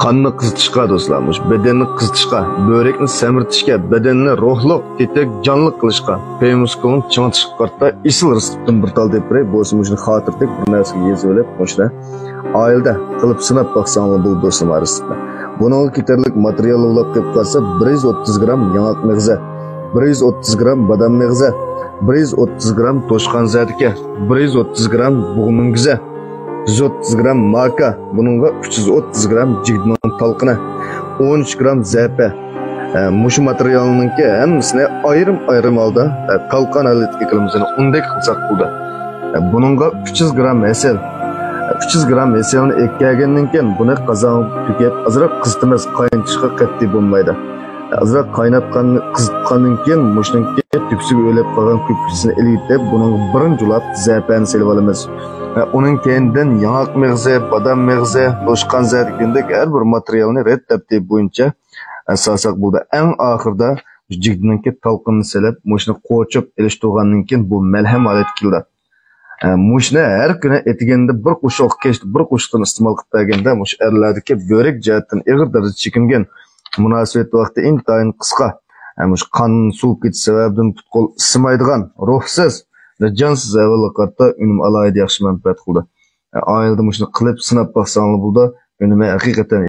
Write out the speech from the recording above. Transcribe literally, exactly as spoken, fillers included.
قاننى قىزىتىشقا، دوستلار، مۇشۇ بەدەننى قىزىتىشقا، بۆرەكنى سەمرىتىشكە، بەدەننى روھلۇق، تېتەك جانلىق قىلىشقا، پېي مۇسكۇلنى چىڭىتىشقا قارىتا ئېسىل رېتسېپتىن بىر تال دەپ بېرەي، بولسا مۇشۇنى خاتىرىدەك بىر نەرسىگە يېزىۋېلىپ، مۇشۇنى ئائىلىدە قىلىپ سىناپ باقساڭلار بولىدۇ، دوستلار، رېتسېپنى. بۇنىڭغا كېتەرلىك ماتېرىيال بولۇپ قېلىپ قالسا، بىر يۈز ئوتتۇز گرام ياڭاق مېغىزى، بىر يۈز ئوتتۇز گرام بادام مېغىزى، بىر يۈز ئوتتۇز گرام توشقان زەدىكى، بىر يۈز ئوتتۇز گرام بۇغ مۈڭگۈزى، يۈز ئوتتۇز گرام ماكا، بۇنىڭغا ئۈچ يۈز ئوتتۇز گرام جىگدىنىڭ تالقىنى، ئون ئۈچ گرام زەپە. ئە، مۇشۇ ماتېرىيالنىڭكى ھەممىسىنى ئايرىم-ئايرىم ھالدا، ئە، تالقان ھالىتىگە كېلىمىزنى ئۇندەك قىلساق بولىدۇ. ئە، بۇنىڭغا ئۈچ يۈز گرام ھەسەل، ئە، ئۈچ يۈز گرام ھەسەلنى ئېلىپ كەلگەندىن كېيىن، بۇنى قازانغا تۆكۈپ، ئازراق قىزىتىمىز، قاينىتىشقا قەتئىي بولمايدۇ. ئازراق قايناتقان، قىزىتقاندىن كېيىن مۇشۇنىڭكى تۈكسىگە ئۆرلەپ قالغان كۆپۈكچىسىنى ئېلىۋېتىپ، بۇنىڭغا بىرىنچى ئۇلاپ زەپەنى سېلىۋالىمىز. ۋە ئۇنىڭ كەينىدىن ياڭاق مېغىزى، بادام مېغىزى، توشقان زەدە دېگەندەك ھەر بىر ماتېرىيالنى رەت تەرتىپى بويىچە سالساق بولىدۇ. ئەڭ ئاخىرىدا جىگدىنىڭكى تالقىنىنى سېلىپ، مۇشۇنى قوچۇپ ئېلىشتۇرغاندىن كېيىن بۇ مەلھەم ھالەتكە كېلىدۇ. ئە، مۇشۇنى ھەر كۈنى ئەتىگەندە بىر قوشۇق، كەچتە بىر قوشۇقتىن ئىستېمال قىلىپ بەرگەندە، مۇشۇ ئەرلەردىكى بۆرەك جەھەتتىن ئېغىر دەرىجىدە چېكىنگەن، مۇناسىۋەت ۋاقتى ئىنتايىن قىسقا، ئە، مۇشۇ قان سوۋۇپ كېتىش سەۋەبىدىن پۇت-قول ئىسسىمايدىغان، روھسىز ۋە جانسىز ھايۋانلارغا قارىتا ئۈنۈم ئالاھىدە ياخشى مەنپەئەت قىلىدۇ. ئە، ئائىلىدە مۇشۇنى قىلىپ سىناپ باقساڭلار بولىدۇ. ئۈنۈمى ھەقىقەتەن